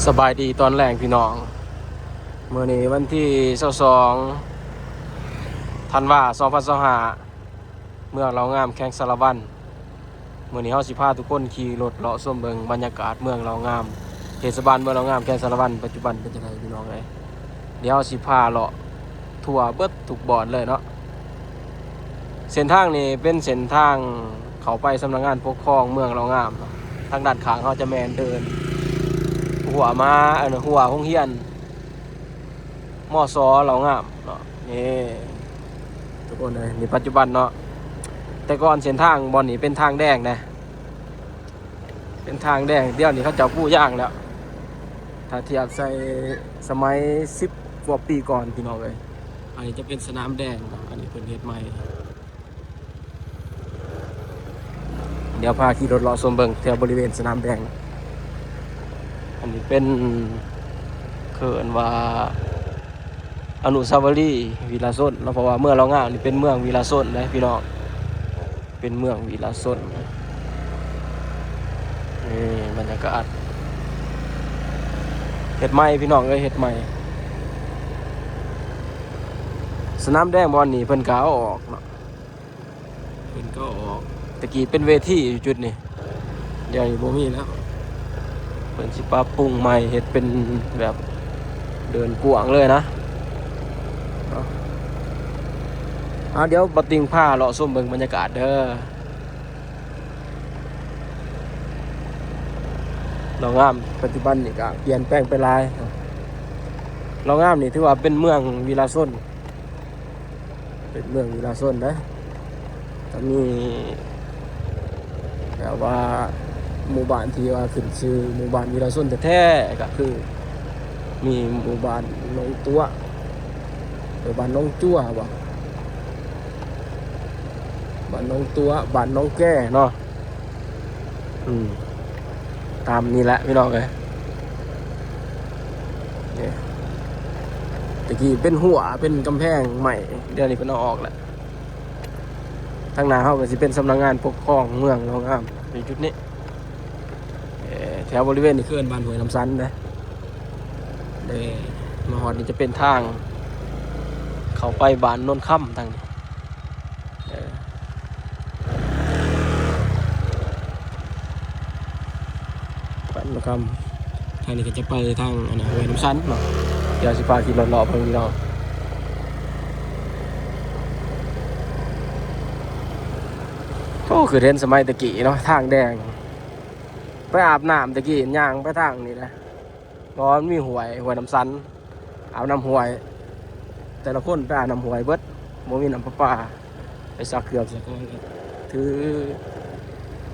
ສະບາຍດີຕອນແລງພີ່ນ້ອງ, ມື້ນີ້ວັນທີຊາວສອງ ທັນວາ ສອງພັນຊາວຫ້າ ເມືອງເລົ່າງາມ ແຂວງສາລະວັນ. ມື້ນີ້ເຮົາຊິພາທຸກຄົນຂີ່ລົດເລາະຊົມເບິ່ງບັນຍາກາດເມືອງເລົ່າງາມ, ເທດສະບານເມືອງເລົ່າງາມ ແຂວງສາລະວັນ ປັດຈຸບັນເປັນຈັ່ງໃດພີ່ນ້ອງເອີຍ. ດຽວເຮົາຊິພາເລາະທົ່ວເບິດທຸກບ່ອນເລີຍເນາະ. ເສັ້ນທາງນີ້ເປັນເສັ້ນທາງເຂົ້າໄປສຳນັກງານປົກຄອງເມືອງເລົ່າງາມເນາະ. ທາງດ້ານຂ້າງເຮົາຈະແມ່ນເດີ່ນຮົ້ວມະຫາ ເອີ ຮົ້ວໂຮງຮຽນ ມສ ເລົ່າງາມເນາະ. ນີ້ທຸກຄົນເອີຍ, ນີ້ປັດຈຸບັນເນາະ, ແຕ່ກ່ອນເສັ້ນທາງບ່ອນນີ້ເປັນທາງແດງນະ, ເປັນທາງແດງ. ດຽວນີ້ເຂົາເຈົ້າປູຢາງແລ້ວ, ຖ້າທຽບໃສ່ສະໄໝສິບກວ່າປີກ່ອນພີ່ນ້ອງເອີຍ. ອັນນີ້ຈະເປັນສະໜາມແດງ, ອັນນີ້ເພິ່ນເຮັດໃໝ່. ດຽວພາຂີ່ລົດເລາະຊົມເບິ່ງແຖວບໍລິເວນສະໜາມແດງ. ອັນນີ້ເປັນ ເອີ້ນວ່າອະນຸສາວະລີວິລະຊົນເນາະ, ເພາະວ່າເມືອງເລົ່າງາມນີ້ເປັນເມືອງວິລະຊົນເດ້ພີ່ນ້ອງ, ເປັນເມືອງວິລະຊົນ. ນີ້ບັນຍາກາດເຮັດໃໝ່ພີ່ນ້ອງເອີຍ, ເຮັດໃໝ່. ສະໜາມແດງບ່ອນນີ້ເພິ່ນກໍເອົາອອກເນາະ, ເພິ່ນກໍເອົາອອກ. ແຕ່ກີ້ເປັນເວທີຢູ່ຈຸດນີ້, ດຽວນີ້ບໍ່ມີແລ້ວ. ເພິ່ນຊິປັບປຸງໃໝ່ ເຮັດເປັນແບບເດີ່ນກວ້າງເລີຍນະ. ເອົາ ດຽວບ່າວຕິ່ງພາເລາະຊົມເບິ່ງບັນຍາກາດເດີ. ເລົ່າງາມປັດຈຸບັນນີ້ກໍປ່ຽນແປງໄປຫຼາຍ. ເລົ່າງາມນີ້ຖືວ່າເປັນເມືອງວິລະຊົນ, ເປັນເມືອງວິລະຊົນເດ້. ກໍມີແບບວ່າໝູ່ບ້ານທີ່ວ່າຂຶ້ນຊື່ໝູ່ບ້ານວິລະຊົນແທ້ໆ ກໍຄືມີໝູ່ບ້ານໜອງຕົວະ ຫຼື ບ້ານໜອງຈົວບໍ? ບ້ານໜອງຕົວະ ບ້ານໜອງແກເນາະ. ອືມ ຕາມນີ້ແຫຼະພີ່ນ້ອງເອີຍ. ນີ້ ແຕ່ກີ້ເປັນຮົ້ວ ເປັນກຳແພງໄມ້, ດຽວນີ້ເພິ່ນເອົາອອກແລ້ວ. ທາງໜ້າເຮົາກໍຊິເປັນສຳນັກງານປົກຄອງເມືອງເລົ່າງາມ ຢູ່ຈຸດນີ້. ເອີ ແຖວບໍລິເວນນີ້ຄືເອີ້ນບ້ານຫ້ວຍນ້ຳຊັນເດ້. ເອີ ມາຮອດນີ້ຈະເປັນທາງເຂົ້າໄປບ້ານໂນນຄຳທາງນີ້. ເອີ ບ້ານໂນນຄຳ ທາງນີ້ກໍຈະໄປທາງ ອັນນັ້ນ ຫ້ວຍນ້ຳຊັນເນາະ. ດຽວຊິພາຂີ່ລົດເລາະເບິ່ງພີ່ນ້ອງ. ໂອ້ ຄືເຫັນສະໄໝແຕ່ກີ້ເນາະ ທາງແດງ. ໄປອາບນ້ຳແຕ່ກີ້ ຍ່າງໄປທາງນີ້ນະ ເພາະວ່າມັນມີຫ້ວຍ ຫ້ວຍນ້ຳຊັນ ອາບນ້ຳຫ້ວຍ. ແຕ່ລະຄົນໄປອາບນ້ຳຫ້ວຍເບິດ ບໍ່ມີນ້ຳປະປາ. ໄປຊັກເຄື່ອງຊັກຂອງ ຖື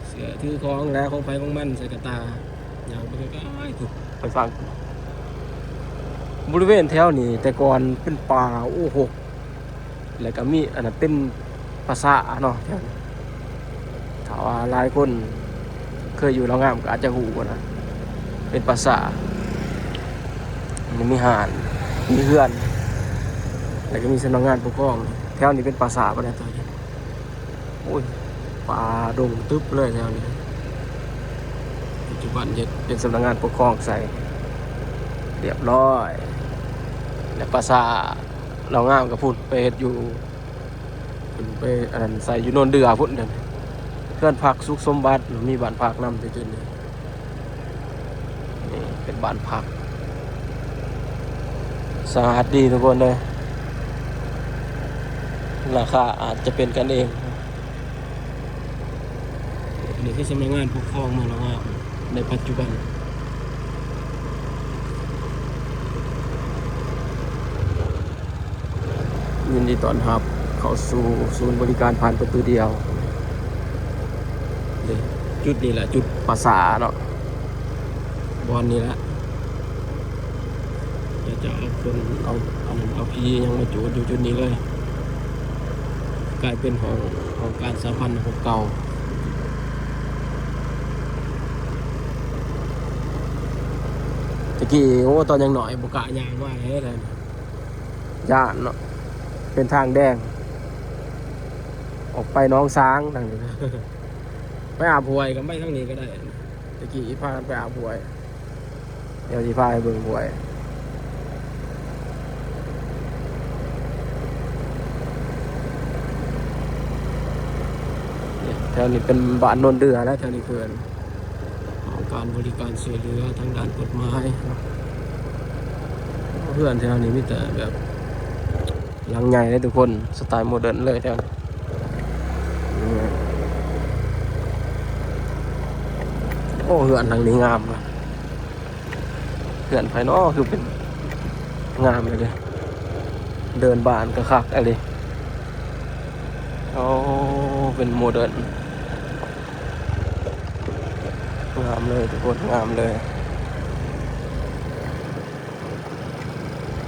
ເສື້ອຖືຂອງແຫຼະ ຂອງໃຜຂອງມັນ ໃສ່ກະຕ່າ ຍ່າງໄປໄກໆ ພຸ້ນ ໄປຝັ່ງ. ບໍລິເວນແຖວນີ້ແຕ່ກ່ອນເປັນປ່າ ໂອ້ ຮົກ ແລ້ວກໍມີ ອັນນັ້ນ ເປັນປ່າຊ້າເນາະແຖວນີ້. ຖ້າວ່າຫຼາຍຄົນເຄີຍຢູ່ເລົ່າງາມກໍອາດຈະຮູ້ນະ ເປັນປ່າຊ້າ. ມັນມີຮ້ານ ມີເຮືອນ ແລ້ວກໍມີສຳນັກງານປົກຄອງ. ແຖວນີ້ເປັນປ່າຊ້າເບິດແລ້ວຕອນນີ້. ໂອ້ຍ ປ່າດົງຕຶບເລີຍແຖວນີ້. ປັດຈຸບັນເຮັດເປັນສຳນັກງານປົກຄອງໃສ່ ລຽບຮ້ອຍ ແລະ ປ່າຊ້າເລົ່າງາມກໍພຸ້ນ ໄປເຮັດຢູ່ ເພິ່ນໄປ ອັນນັ້ນ ໃສ່ຢູ່ໂນນເດື່ອພຸ້ນ. ເຮືອນພັກສຸກສົມບັດ ມີບ້ານພັກນຳ ຈຸດນີ້. ນີ້ເປັນບ້ານພັກ ສະອາດດີທຸກຄົນເດີ, ລາຄາອາດຈະເປັນກັນເອງ. ນີ້ຄືສຳນັກງານປົກຄອງເມືອງເລົ່າງາມໃນປັດຈຸບັນ. ຍິນດີຕ້ອນຮັບເຂົ້າສູ່ສູນບໍລິການຜ່ານປະຕູດຽວ. ເດ້ ຈຸດນີ້ແຫຼະ ຈຸດປ່າຊ້າເນາະ ບ່ອນນີ້ແຫຼະ. ເຂົາເຈົ້າເອົາຄົນ ເອົາ ເອົາ ເອົາຜີຫຍັງມາຈູດຢູ່ຈຸດນີ້ເລີຍ, ກາຍເປັນຫ້ອງ ຫ້ອງການສະຫະພັນຂອງເກົ່າ. ແຕ່ກີ້ ໂອ້ ຕອນຍັງນ້ອຍບໍ່ກ້າຍ່າງມາເດ້ ຢ້ານເນາະ ເປັນທາງແດງ ອອກໄປໜອງສາງທາງນີ້ນະ. ໄປອາບຫ້ວຍກໍໄປທາງນີ້ກໍໄດ້, ແຕ່ກີ້ພາກັນໄປອາບຫ້ວຍ. ດຽວຊິພາໄປເບິ່ງຫ້ວຍ. ນີ້ ແຖວນີ້ເປັນບ້ານໂນນເດື່ອແລ້ວ ແຖວນີ້ຄື ຫ້ອງການບໍລິການຊ່ວຍເຫຼືອທາງດ້ານກົດໝາຍເນາະ. ເຮືອນແຖວນີ້ມີແຕ່ແບບຫຼັງໃຫຍ່ເລີຍທຸກຄົນ ສະໄຕໂມເດີນເລີຍແຖວນີ້. ໂອ້ ເຮືອນຫຼັງນີ້ງາມ. ເຮືອນໃຜເນາະ ຄືເປັນງາມແທ້ເດ. ເດີ່ນບ້ານກໍຄັກອີ່ຫຼີ. ໂອ້ ເປັນໂມເດີນ ງາມເລີຍທຸກຄົນ ງາມເລີຍ.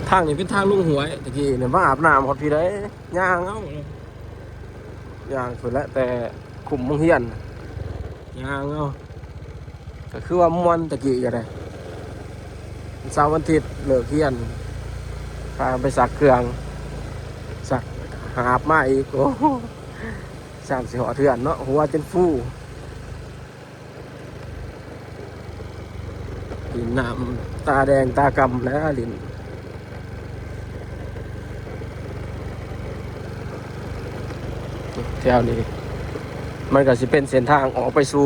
ທາງນີ້ເປັນທາງລົງຫ້ວຍ ຕະກີ້ນີ້ມາອາບນ້ຳຮອດພີ້ໃດ ຍ່າງເອົາ ຍ່າງພຸ້ນແຫຼະ ແຕ່ຄຸ້ມໂຮງຮຽນ ຍ່າງເອົາ. ກໍຄືວ່າມ່ວນ ຕະກີ້ກໍໄດ້ ເສົາວັນທິດເລີກຮຽນ ພາໄປຊັກເຄື່ອງ ຊັກຫາບມາອີກ. ໂອ້ ຊ່ຳຊິຮອດເຮືອນເນາະ ຫົວຈົນຟູ ຫຼິ້ນນ້ຳຕາແດງຕາກຳແລ້ວຫຼິ້ນ. ແຖວນີ້ມັນກໍຊິເປັນເສັ້ນທາງອອກໄປສູ່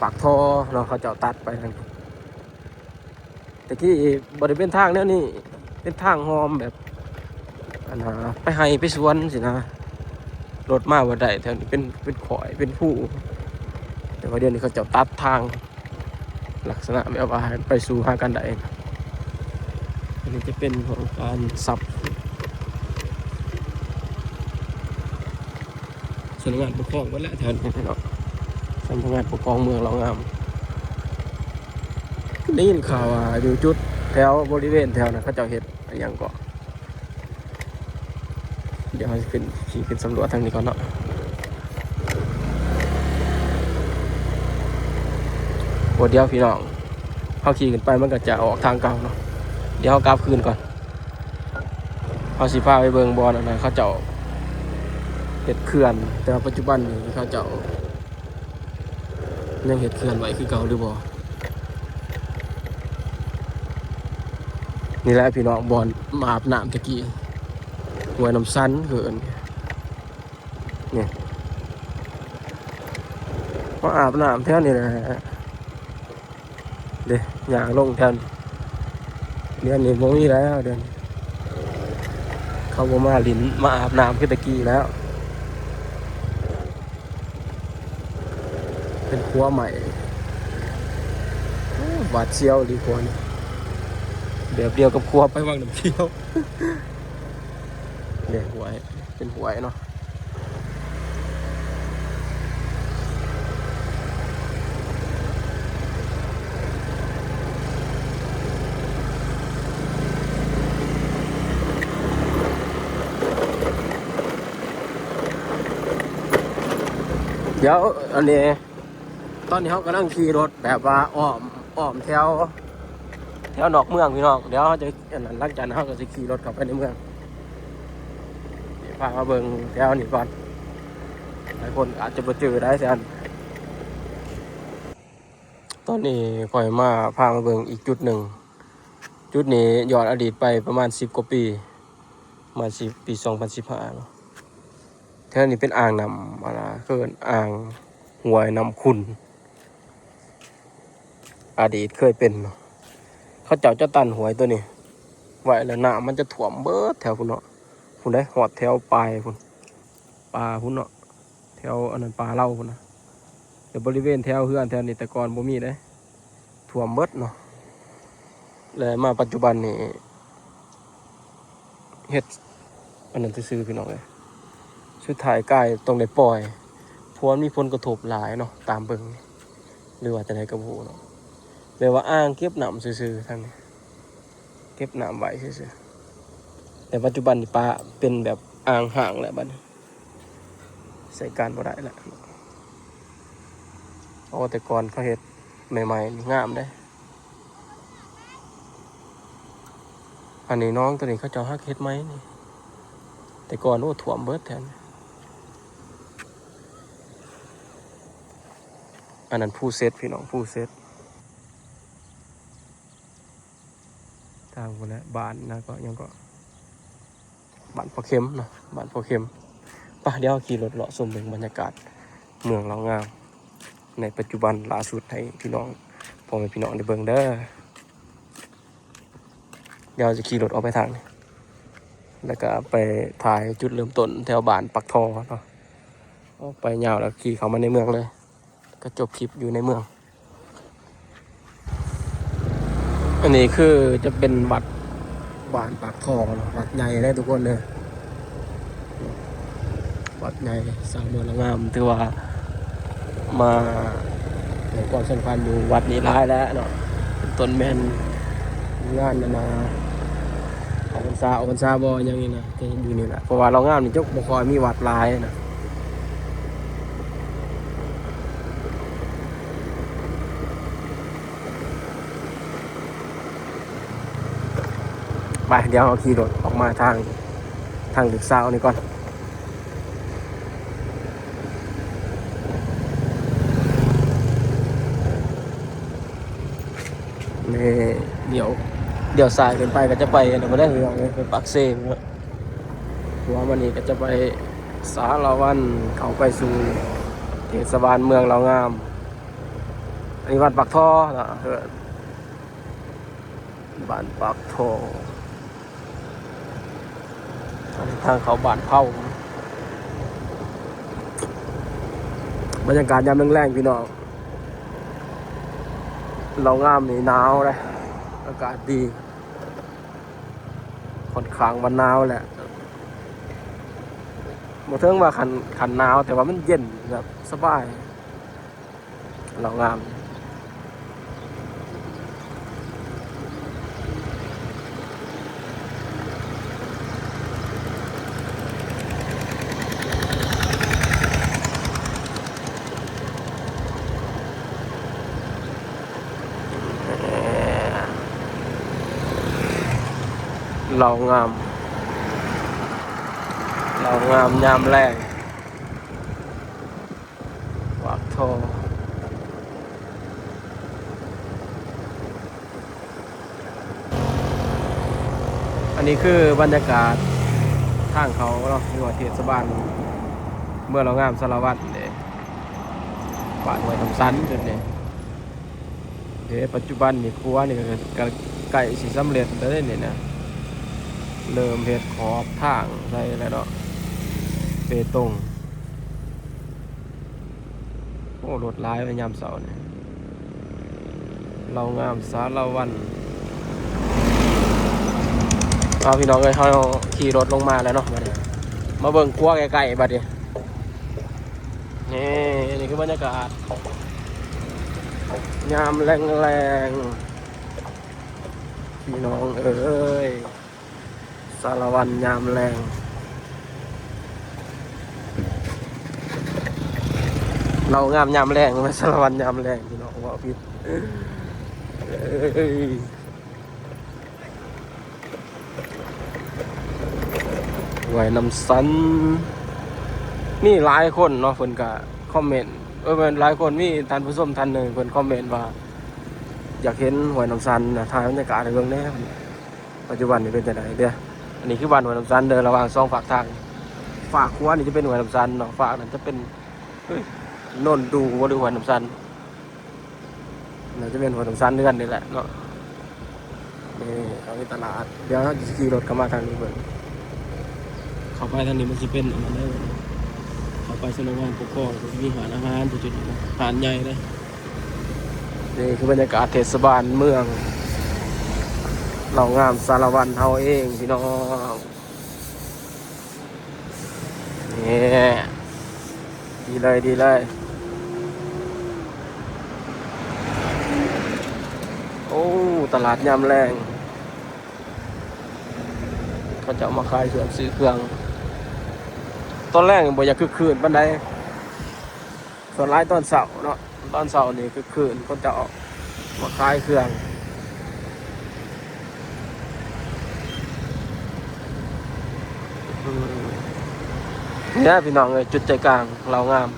ປາກທໍ່ເນາະ ເຂົາເຈົ້າຕັດໄປຫັ້ນ. ແຕ່ກີ້ບໍ່ໄດ້ເປັນທາງແນວນີ້ ເປັນທາງຮ່ອມແບບ ອັນນ່າ ໄປໄຮ່ໄປສວນຊີ້ນະ ລົດມາບໍ່ໄດ້. ແຖວນີ້ເປັນ ເປັນຂ້ອຍເປັນພູ ແຕ່ວ່າດຽວນີ້ເຂົາເຈົ້າຕັດທາງ ລັກສະນະແບບວ່າໃຫ້ໄປສູ່ຫາກັນໄດ້. ອັນນີ້ຈະເປັນຂອງການສັບ ສຳນັກງານປົກຄອງເບິດແຫຼະແຖວນີ້ເນາະ ສຳນັກງານປົກຄອງເມືອງເລົ່າງາມ. ໄດ້ຍິນຂ່າວວ່າຢູ່ຈຸດແຖວບໍລິເວນແຖວນັ້ນ ເຂົາເຈົ້າເຮັດອີ່ຫຍັງເກາະ. ດຽວເຮົາຊິຂຶ້ນ ຂີ່ຂຶ້ນສຳຫຼວດທາງນີ້ກ່ອນເນາະ. ໂອ້ ດຽວພີ່ນ້ອງ ເຮົາຂີ່ຂຶ້ນໄປມັນກໍຈະອອກທາງເກົ່າເນາະ. ດຽວເຮົາກັບຄືນກ່ອນ ເຮົາຊິພາໄປເບິ່ງບ່ອນອັນນັ້ນ ເຂົາເຈົ້າເຮັດເຂື່ອນ ແຕ່ວ່າປັດຈຸບັນນີ້ເຂົາເຈົ້າ ຍັງເຮັດເຂື່ອນໄວ້ຄືເກົ່າຫຼືບໍ່? ນີ້ແຫຼະພີ່ນ້ອງ ບ່ອນມາອາບນ້ຳແຕ່ກີ້ ຫ້ວຍນ້ຳຊັນເອີ້ນ ນີ້ ມາອາບນ້ຳແຖວນີ້ແຫຼະ. ເດ້ ຍ່າງລົງແຖວນີ້ ດຽວນີ້ບໍ່ມີແລ້ວ ດຽວນີ້ເຂົາບໍ່ມາຫຼິ້ນມາອາບນ້ຳຄືແຕ່ກີ້ແລ້ວ. ເປັນຂົວໃໝ່ ໂອ້ ຫວາດສຽວອີ່ຫຼີຂົວນີ້ ແບບດຽວກັບຂົວໄປວັງນ້ຳຂຽວ. ເດ້ ຫ້ວຍ ເປັນຫ້ວຍເນາະ. ດຽວ ອັນນີ້ ຕອນນີ້ເຮົາກຳລັງຂີ່ລົດແບບວ່າອ້ອມ ອ້ອມແຖວ ແຖວນອກເມືອງພີ່ນ້ອງ. ດຽວເຮົາຈະ ອັນນັ້ນ ຫຼັງຈາກນັ້ນເຮົາກໍຊິຂີ່ລົດເຂົ້າໄປໃນເມືອງ. ພາມາເບິ່ງແຖວນີ້ກ່ອນ ຫຼາຍຄົນອາດຈະບໍ່ຈື່ໄດ້ຊັ້ນ. ຕອນນີ້ຂ້ອຍມາ ພາມາເບິ່ງອີກຈຸດໜຶ່ງ. ຈຸດນີ້ຍ້ອນອະດີດໄປປະມານສິບກວ່າປີ ປະມານສິບ ປີສອງພັນສິບຫ້າເນາະ. ແຖວນີ້ເປັນອ່າງນ້ຳ ອັນນ່າ ເອີ້ນອ່າງຫ້ວຍນ້ຳຂຸ່ນ. ອະດີດເຄີຍເປັນເນາະ ເຂົາເຈົ້າຈະຕັນຫ້ວຍໂຕນີ້ໄວ້ ແລ້ວນ້ຳມັນຈະຖ້ວມເບິດແຖວພຸ້ນເນາະ. ພຸ້ນເດ້ ຮອດແຖວປາຍພຸ້ນ ປ່າພຸ້ນເນາະ ແຖວອັນນັ້ນ ປ່າເລົາພຸ້ນນະ. ແຕ່ບໍລິເວນແຖວເຮືອນແຖວນີ້ແຕ່ກ່ອນບໍ່ມີເດ້ ຖ້ວມເບິດເນາະ. ແລະມາປັດຈຸບັນນີ້ເຮັດອັນນັ້ນຊື່ໆ ພີ່ນ້ອງເອີຍ. ສຸດທ້າຍກາຍຕ້ອງໄດ້ປ່ອຍ ເພາະວ່າມີຜົນກະທົບຫຼາຍເນາະ ຕາມເບິ່ງ ຫຼືວ່າຈັ່ງໃດກໍບໍ່ຮູ້ເນາະ. ແບບວ່າອ່າງເກັບນ້ຳຊື່ໆ ທາງນີ້ ເກັບນ້ຳໄວ້ຊື່ໆ. ແຕ່ປັດຈຸບັນນີ້ປະເປັນແບບອ່າງຮ້າງແລ້ວບັດນີ້ ໃຊ້ການບໍ່ໄດ້ລະ. ໂອ້ ແຕ່ກ່ອນເຂົາເຮັດໃໝ່ໆ ນີ້ງາມເດ້. ອັນນີ້ໜອງໂຕນີ້ເຂົາເຈົ້າຫາກເຮັດໃໝ່ນີ້ ແຕ່ກ່ອນ ໂອ້ ຖ້ວມເບິດແຖວນີ້. ອັນນັ້ນພູເຊັດ ພີ່ນ້ອງ ພູເຊັດ. ທາງພຸ້ນແຫຼະ ບ້ານນະ ເກາະຫຍັງເກາະ ບ້ານປາເຂັມເນາະ ບ້ານປາເຂັມ. ໄປ ດຽວເຮົາຂີ່ລົດເລາະຊົມເບິ່ງບັນຍາກາດເມືອງເລົ່າງາມໃນປັດຈຸບັນລ່າສຸດໃຫ້ພີ່ນ້ອງ ພໍ່ແມ່ພີ່ນ້ອງໄດ້ເບິ່ງເດີ. ດຽວເຮົາຈະຂີ່ລົດອອກໄປທາງນີ້ ແລ້ວກະໄປຖ່າຍຈຸດເລີ່ມຕົ້ນແຖວບ້ານປາກທໍ່ເນາະ ອອກໄປຍາວແລ້ວຂີ່ເຂົ້າມາໃນເມືອງເລີຍ. ກະຈົບຄລິບຢູ່ໃນເມືອງ. ອັນນີ້ຄືຈະເປັນວັດບ້ານປາກທໍ່ເນາະ ວັດໃຫຍ່ເດ້ທຸກຄົນເດີ ວັດໃຫຍ່ຊາວເມືອງເລົ່າງາມ. ຖືວ່າມາໃຫ້ຄວາມສຳຄັນຢູ່ວັດນີ້ຫຼາຍແລ້ວເນາະ ເປັນຕົ້ນແມ່ນງານອັນນ່າ ອອກພັນສາ ອອກພັນສາບໍ່ ຫຍັງນີ້ນະ ຈະຢູ່ນີ້ແຫຼະ ເພາະວ່າເລົ່າງາມນີ້ຈະບໍ່ຄ່ອຍມີວັດຫຼາຍນະ. ໄປ ດຽວເຮົາຂີ່ລົດອອກມາທາງ ທາງເລກຊາວນີ້ກ່ອນ. ນີ້ ດຽວ ດຽວຊ້າຍຂຶ້ນໄປກະຈະໄປອັນນັ້ນ ໄປປາກເຊພຸ້ນເນາະ ຂົວມານີ້ກະຈະໄປສາລະວັນ ເຂົ້າໄປສູ່ເທດສະບານເມືອງເລົ່າງາມ. ອັນນີ້ວັດປາກທໍ່ເນາະ ເອີ ບ້ານປາກທໍ່ ທາງເຂົ້າບ້ານເພົາ. ບັນຍາກາດຍາມແລງໆ ພີ່ນ້ອງ ເລົ່າງາມນີ້ໜາວເດ້ ອາກາດດີ ຂ້ອນຂ້າງວ່າໜາວແຫຼະ ບໍ່ເຖິງວ່າຂັ້ນ ຂັ້ນໜາວ ແຕ່ວ່າມັນເຢັນແບບສະບາຍ. ເລົ່າງາມ ເລົ່າງາມ ເລົ່າງາມຍາມແລງ. ປາກທໍ່ ອັນນີ້ຄືບັນຍາກາດທາງເຂົ້າເນາະ ຫຼືວ່າເທດສະບານເມືອງເລົ່າງາມສາລະວັນເດ້ ບ້ານຫ້ວຍນ້ຳຊັນຈຸດນີ້ເດ້. ປັດຈຸບັນນີ້ຂົວນີ້ກະ ກະໃກ້ຊິສຳເລັດແລ້ວເດ້ນີ້ນະ ເລີ່ມເຮັດຂອບທາງໃສ່ແລ້ວເນາະ ເປຕົງ. ໂອ້ ລົດຫຼາຍໄວ້ຍາມເຊົ້ານີ້ ເລົ່າງາມສາລະວັນ. ເອົາ ພີ່ນ້ອງເອີຍ ເຮົາຂີ່ລົດລົງມາແລ້ວເນາະ ບາດນີ້ ມາເບິ່ງຂົວໃກ້ໆ ບາດນີ້ ນີ້ ນີ້ຄືບັນຍາກາດຍາມແລງໆ ພີ່ນ້ອງເອີຍ. ສາລະວັນຍາມແລງ ເລົ່າງາມຍາມແລງ ແມ່ນສາລະວັນຍາມແລງ ພີ່ນ້ອງ ເວົ້າຜິດ ເອີຍ ຫ້ວຍນ້ຳຊັນ. ມີຫຼາຍຄົນເນາະ ເພິ່ນກະຄອມເມັນ ເອີ ແມ່ນຫຼາຍຄົນ ມີທ່ານຜູ້ຊົມທ່ານໜຶ່ງເພິ່ນຄອມເມັນວ່າ ຢາກເຫັນຫ້ວຍນ້ຳຊັນນະ ຖ່າຍບັນຍາກາດໃຫ້ເບິ່ງແດ່. ປັດຈຸບັນນີ້ເປັນຈັ່ງໃດເດີ. ອັນນີ້ຄືບ້ານຫ້ວຍນ້ຳຊັນເດີ ລະຫວ່າງສອງຟາກທາງ. ຟາກຂວານີ້ຈະເປັນຫ້ວຍນ້ຳຊັນເນາະ ຟາກນັ້ນຈະເປັນ ເອີຍ ໂນນດູບໍ່ ຫຼືຫ້ວຍນ້ຳຊັນ ໜ້າຈະແມ່ນຫ້ວຍນ້ຳຊັນຄືກັນນີ້ແຫຼະເນາະ. ນີ້ ເຮົາມີຕະຫຼາດ ດຽວເຮົາຊິຂີ່ລົດເຂົ້າມາທາງນີ້ເບິ່ງ. ເຂົ້າໄປທາງນີ້ມັນຊິເປັນອັນນັ້ນເດີ ເຂົ້າໄປສຳນັກງານປົກຄອງ ມັນຊິມີຮ້ານອາຫານຢູ່ຈຸດນີ້ນະ ຮ້ານໃຫຍ່ເດ້. ນີ້ຄືບັນຍາກາດເທດສະບານເມືອງເລົ່າງາມສາລະວັນເຮົາເອງ ພີ່ນ້ອງ. ນີ້ ດີເລີຍ ດີເລີຍ. ໂອ້ ຕະຫຼາດຍາມແລງ ເຂົາເຈົ້າມາຂາຍເຄື່ອງ ຊື້ເຄື່ອງ. ຕອນແລງບໍ່ຢາກຄຶກຄື້ນປານໃດ ສ່ວນຫຼາຍຕອນເຊົ້າເນາະ ຕອນເຊົ້ານີ້ຄຶກຄື້ນ ຄົນຈະອອກມາຂາຍເຄື່ອງ. ນີ້ແຫຼະ ພີ່ນ້ອງເອີຍ ຈຸດໃຈກາງເລົ່າງາມ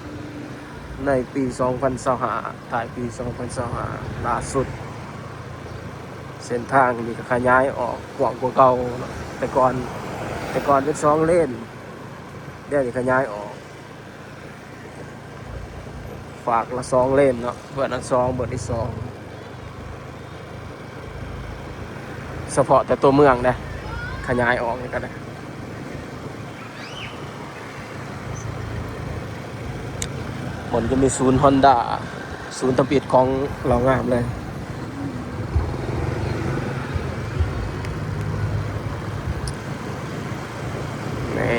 ໃນປີສອງພັນຊາວຫ້າ ທ້າຍປີສອງພັນຊາວຫ້າ ລ່າສຸດ. ເສັ້ນທາງນີ້ກໍຂະຫຍາຍອອກກວ້າງກວ່າເກົ່າເນາະ. ແຕ່ກ່ອນ ແຕ່ກ່ອນເປັນສອງເລນ ດຽວນີ້ຂະຫຍາຍອອກ ຟາກລະສອງເລນເນາະ, ເບີດອັນສອງ ເບີດທີສອງ ສະເພາະແຕ່ຕົວເມືອງເດ້ ຂະຫຍາຍອອກນີ້ກໍໄດ້. ມັນຈະມີສູນຮອນດ້າ ສູນທຳອິດຂອງເລົ່າງາມເລີຍ. ນີ້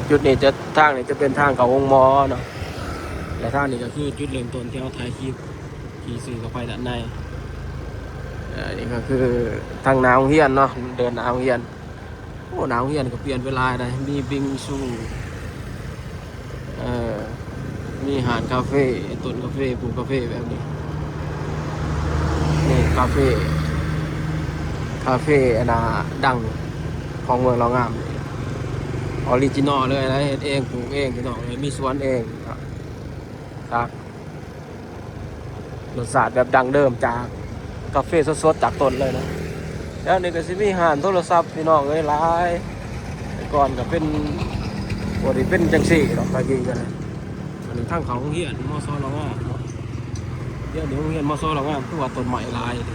ຈຸດນີ້ຈະ ທາງນີ້ຈະເປັນທາງເຂົ້າໂຮງໝໍເນາະ ແລະ ທາງນີ້ກໍຄືຈຸດເລີ່ມຕົ້ນທີ່ເຮົາຖ່າຍຄລິບ ທີ່ຊື່ເຂົ້າໄປດ້ານໃນ. ເອີ ນີ້ກໍຄືທາງໜ້າໂຮງຮຽນເນາະ ເດີນໜ້າໂຮງຮຽນ. ໂອ້ ໜ້າໂຮງຮຽນກໍປ່ຽນໄປຫຼາຍໃດ໋ ມີບິງຊູ ເອີ ມີຮ້ານກາເຟ ຕົ້ນກາເຟ ປູກກາເຟແບບນີ້. ນີ້ກາເຟ ກາເຟອັນນ່າ ດັງຂອງເມືອງເລົ່າງາມ ອໍຣິຈິນອລເລີຍນະ ເຮັດເອງ ປູກເອງ ພີ່ນ້ອງເອີຍ ມີສວນເອງ. ຄັກ ລົດຊາດແບບດັ້ງເດີມຈາກກາເຟສົດໆຈາກຕົ້ນເລີຍນະ. ແຖວນີ້ກໍຊິມີຮ້ານໂທລະສັບ ພີ່ນ້ອງເອີຍ ຫຼາຍ. ແຕ່ກ່ອນກໍເປັນ ບໍ່ໄດ້ເປັນຈັ່ງຊີ້ດອກ ຕາກີ້ກໍໄດ້. ອັນນີ້ທາງເຂົ້າໂຮງຮຽນ ມສ ເລົ່າງາມເນາະ. ດຽວນີ້ໂຮງຮຽນ ມສ ເລົ່າງາມ ຄືວ່າຕົ້ນໄມ້ຫຼາຍເດ.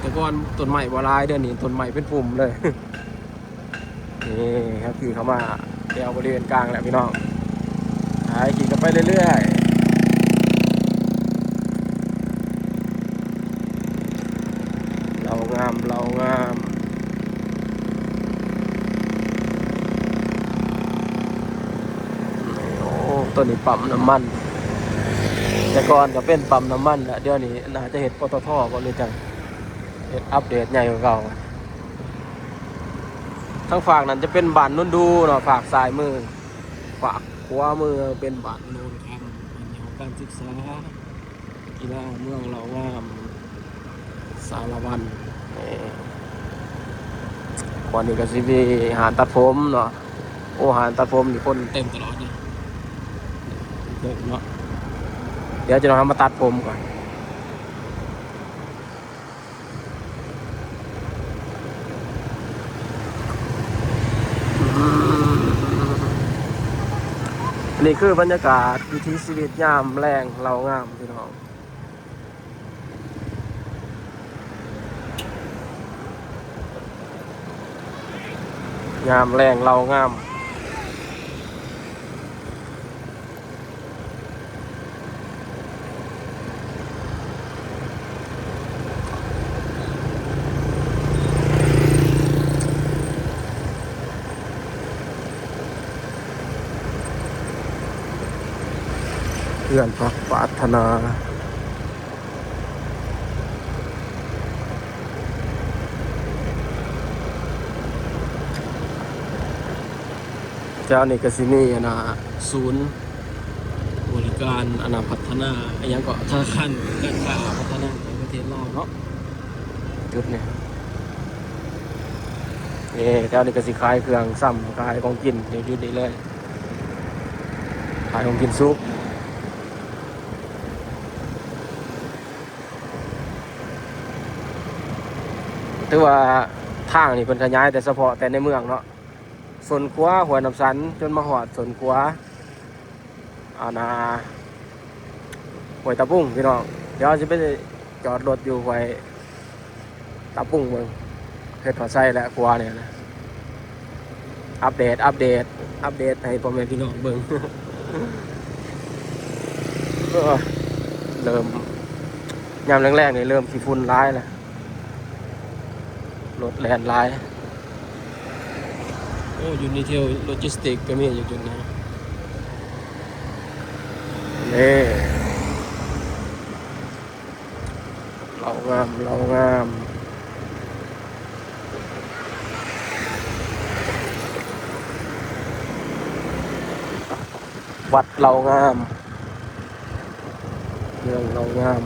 ແຕ່ກ່ອນຕົ້ນໄມ້ບໍ່ຫຼາຍ ດຽວນີ້ຕົ້ນໄມ້ເປັນປຸ່ມເລີຍ. ນີ້ ເຮົາຂີ່ເຂົ້າມາແຖວບໍລິເວນກາງແລ້ວພີ່ນ້ອງ ໄປ ຂີ່ກັນໄປເລື້ອຍໆ. ເລົ່າງາມ ເລົ່າງາມ. ໂອ້ ໂຕນີ້ປ້ຳນ້ຳມັນ ແຕ່ກ່ອນກໍເປັນປ້ຳນ້ຳມັນແຫຼະ ດຽວນີ້ໜ້າຈະເຮັດ ປຕທ ບໍ່ ຫຼືຈັ່ງ ເຮັດອັບເດດໃຫຍ່ກວ່າເກົ່າ. ທາງຟາກນັ້ນຈະເປັນບ້ານໂນນດູເນາະ ຟາກຊ້າຍມື. ຟາກຂວາມືເປັນບ້ານໂນນຄຳ ເປັນຫ້ອງການສຶກສາ ກິລາເມືອງເລົ່າງາມ ສາລະວັນ. ນີ້ ບ່ອນນີ້ກໍຊິມີຮ້ານຕັດຜົມເນາະ. ໂອ້ ຮ້ານຕັດຜົມນີ້ຄົນເຕັມຕະຫຼອດເດ ເດີເນາະ. ດຽວຈະເຮົາມາຕັດຜົມກ່ອນ. ນີ້ຄືບັນຍາກາດວິຖີຊີວິດຍາມແລງເລົ່າງາມ ພີ່ນ້ອງ. ຍາມແລງເລົ່າງາມ. ເຮືອນພັກປາດຖະໜາ. ແຖວນີ້ກໍຊິມີອັນນ່າ ສູນບໍລິການອັນນ່າ ພັດທະນາ ອີ່ຫຍັງເກາະ ທະນາຄານການຄ້າພັດທະນາຂອງປະເທດລາວເນາະ ຈຸດນີ້. ເອີ ແຖວນີ້ກໍຊິຂາຍເຄື່ອງຊຳ ຂາຍຂອງກິນຢູ່ຈຸດນີ້ເລີຍ ຂາຍຂອງກິນສຸກ. ຖືວ່າທາງນີ້ເພິ່ນຂະຫຍາຍແຕ່ສະເພາະແຕ່ໃນເມືອງເນາະ ສົ້ນຂົວຫ້ວຍນ້ຳສັນ ຈົນມາຮອດສົ້ນຂົວ ອັນນ່າ ຫ້ວຍຕາປຸງ ພີ່ນ້ອງ. ດຽວຊິໄປຈອດລົດຢູ່ຫ້ວຍຕາປຸງເບິ່ງ ເຮັດຮອດໃສແລ້ວຂົວນີ້ນະ. ອັບເດດ ອັບເດດ ອັບເດດໃຫ້ພໍ່ແມ່ພີ່ນ້ອງເບິ່ງ. ເອີ ເລີ່ມ ຍາມແລງໆນີ້ເລີ່ມຂີ້ຝຸ່ນຫຼາຍແລ້ວ ລົດແລ່ນຫຼາຍ. ໂອ້ ຢູ່ນີ້ແຖວໂລຈິສຕິກກໍມີຢູ່ຈຸດນີ້ ນີ້. ເລົ່າງາມ ເລົ່າງາມ ວັດເລົ່າງາມ ເມືອງເລົ່າງາມ.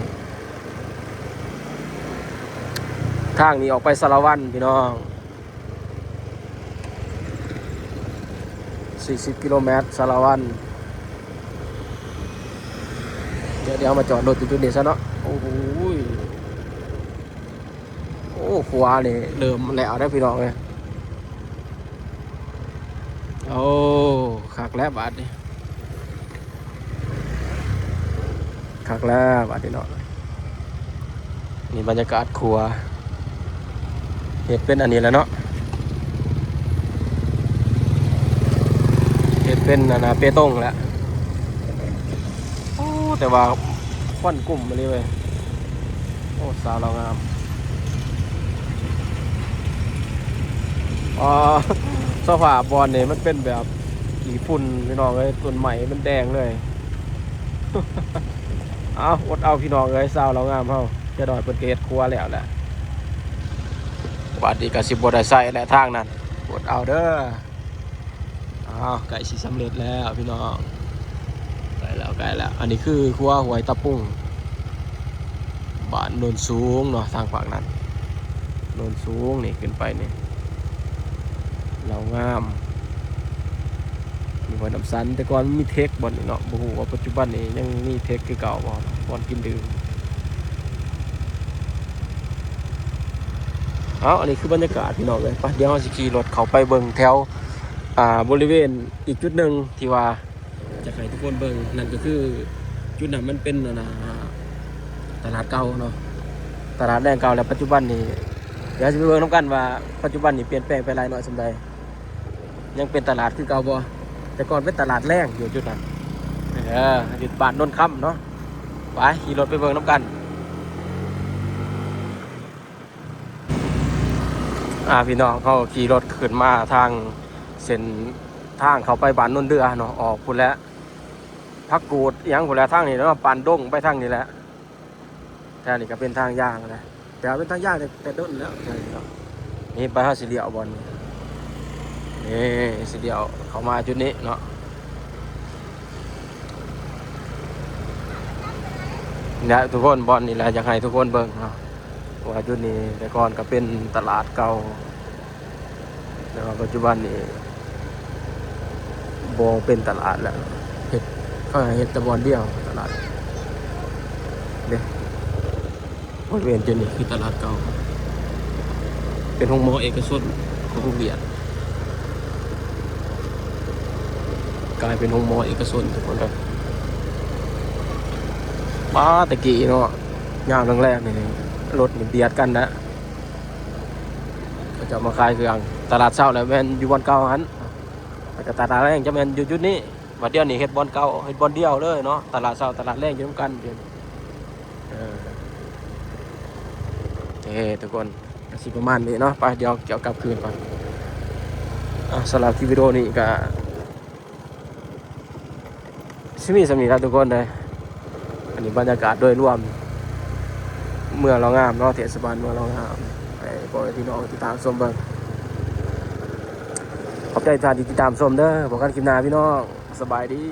ທາງນີ້ອອກໄປສາລະວັນ ພີ່ນ້ອງ. ສີ່ສິບກິໂລແມັດ ສາລະວັນ. ດຽວ ດຽວເຮົາມາຈອດລົດຢູ່ຈຸດນີ້ຊະເນາະ. ໂອ້ໂຫ ໂອ້ ໂອ້ ຂົວນີ້ເລີ່ມແລ້ວເດ້ພີ່ນ້ອງເອີຍ. ໂອ້ ຄັກແລ້ວບາດນີ້ ຄັກແລ້ວບາດນີ້ເນາະ. ນີ້ບັນຍາກາດຂົວ ເຮັດເປັນອັນນີ້ແຫຼະເນາະ ເຮັດເປັນອັນນ່າ ເປຕົງແຫຼະ. ໂອ້ ແຕ່ວ່າຄວັນກຸ້ມອີ່ຫຼີເວີຍ. ໂອ້ ສາວລາວງາມ. ອໍ ສະພາບບ່ອນນີ້ມັນເປັນແບບຂີ້ຝຸ່ນພີ່ນ້ອງເອີຍ ຕົ້ນໄມ້ມັນແດງເລີຍ. ເອົາ ອົດເອົາພີ່ນ້ອງເອີຍ ສາວລາວງາມເຮົາ ຈະໜ້ອຍເພິ່ນກໍເຮັດຄົວແລ້ວແຫຼະ. ບາດນີ້ກໍຊິບໍ່ໄດ້ໃຊ້ແຫຼະທາງນັ້ນ ອົດເອົາເດີ. ອ້າວ ໃກ້ຊິສຳເລັດແລ້ວພີ່ນ້ອງ ໃກ້ແລ້ວ ໃກ້ແລ້ວ. ອັນນີ້ຄືຂົວຫ້ວຍຕະປຸງ ບ້ານໂນນສູງເນາະ ທາງຟາກນັ້ນ ໂນນສູງນີ້ ຂຶ້ນໄປນີ້ ລາວງາມ ມີຫ້ວຍນ້ຳສັນ. ແຕ່ກ່ອນມີເທັກບ່ອນນີ້ເນາະ ບໍ່ຮູ້ວ່າປັດຈຸບັນນີ້ຍັງມີເທັກຄືເກົ່າບໍ່ ບ່ອນກິນດື່ມ. ເອົາ ອັນນີ້ຄືບັນຍາກາດພີ່ນ້ອງເອີຍ. ໄປ ດຽວເຮົາຊິຂີ່ລົດເຂົ້າໄປເບິ່ງແຖວ ອ່າ ບໍລິເວນອີກຈຸດໜຶ່ງທີ່ວ່າຈະໃຫ້ທຸກຄົນເບິ່ງ ນັ້ນກໍຄືຈຸດນັ້ນມັນເປັນ ອັນນ່າ ຕະຫຼາດເກົ່າເນາະ ຕະຫຼາດແລງເກົ່າ. ແລ້ວປັດຈຸບັນນີ້ ດຽວເຮົາຊິໄປເບິ່ງນຳກັນວ່າປັດຈຸບັນນີ້ປ່ຽນແປງໄປຫຼາຍນ້ອຍສ່ຳໃດ. ຍັງເປັນຕະຫຼາດຄືເກົ່າບໍ່? ແຕ່ກ່ອນເປັນຕະຫຼາດແລງຢູ່ຈຸດນັ້ນ ເອີ ຢູ່ບ້ານໂນນຄຳເນາະ. ໄປ ຂີ່ລົດໄປເບິ່ງນຳກັນ. ອ່າ ພີ່ນ້ອງ ເຮົາຂີ່ລົດຂຶ້ນມາທາງເສັ້ນທາງເຂົ້າໄປບ້ານໂນນເດືອເນາະ ອອກພຸ້ນແຫຼະ ຜັກກູດອີ່ຫຍັງພຸ້ນແຫຼະ ທາງນີ້ເນາະ ປານດົງໄປທາງນີ້ແຫຼະ. ແຖວນີ້ກໍເປັນທາງຍ່າງນະ ແຕ່ວ່າເປັນທາງຍ່າງແຕ່ ແຕ່ດົນແລ້ວ ແຖວນີ້ເນາະ. ນີ້ໄປ ເຮົາຊິລ້ຽວບ່ອນນີ້ ນີ້ຊິລ້ຽວເຂົ້າມາຈຸດນີ້ເນາະ. ນີ້ແຫຼະທຸກຄົນ ບ່ອນນີ້ແຫຼະ ຢາກໃຫ້ທຸກຄົນເບິ່ງເນາະ ວ່າຈຸດນີ້ແຕ່ກ່ອນກໍເປັນຕະຫຼາດເກົ່າ ແຕ່ວ່າປັດຈຸບັນນີ້ບໍ່ເປັນຕະຫຼາດແລ້ວ ເຮັດ ເຂົາໃຫ້ເຮັດແຕ່ບ່ອນດຽວ ຕະຫຼາດເດ້. ບໍລິເວນຈຸດນີ້ຄືຕະຫຼາດເກົ່າ ເປັນໂຮງໝໍເອກະຊົນຂອງໂຮງວຽນ ກາຍເປັນໂຮງໝໍເອກະຊົນທຸກຄົນເອີຍ. ປ້າ ແຕ່ກີ້ເນາະ ຍາມແລງໆນີ້ລົດນີ້ບຽດກັນນະ ເຂົາເຈົ້າມາຂາຍເຄື່ອງ. ຕະຫຼາດເຊົ້າແລ້ວແມ່ນຢູ່ບ່ອນເກົ່າຫັ້ນ ແລ້ວກໍຕະຫຼາດແລງຈະແມ່ນຢູ່ຈຸດນີ້. ບັດດຽວນີ້ເຮັດບ່ອນເກົ່າ ເຮັດບ່ອນດຽວເລີຍເນາະ ຕະຫຼາດເຊົ້າຕະຫຼາດແລງຢູ່ນຳກັນ. ເອີ ເອີ ທຸກຄົນ ກໍຊິປະມານນີ້ເນາະ ໄປ ດຽວກ່ຽວກັບຄືນກ່ອນ. ອ່າ ສຳລັບຄລິບວິດີໂອນີ້ກໍຊິມີສ່ຳນີ້ລະທຸກຄົນເດີ. ອັນນີ້ບັນຍາກາດໂດຍລວມເມືອງລາວງາມເນາະ ເທດສະບານເມືອງລາວງາມ ໃຫ້ພໍ່ແມ່ພີ່ນ້ອງຕິດຕາມຊົມເບິ່ງ. ຂອບໃຈທ່ານທີ່ຕິດຕາມຊົມເດີ ພົບກັນຄລິບໜ້າພີ່ນ້ອງ ສະບາຍດີ.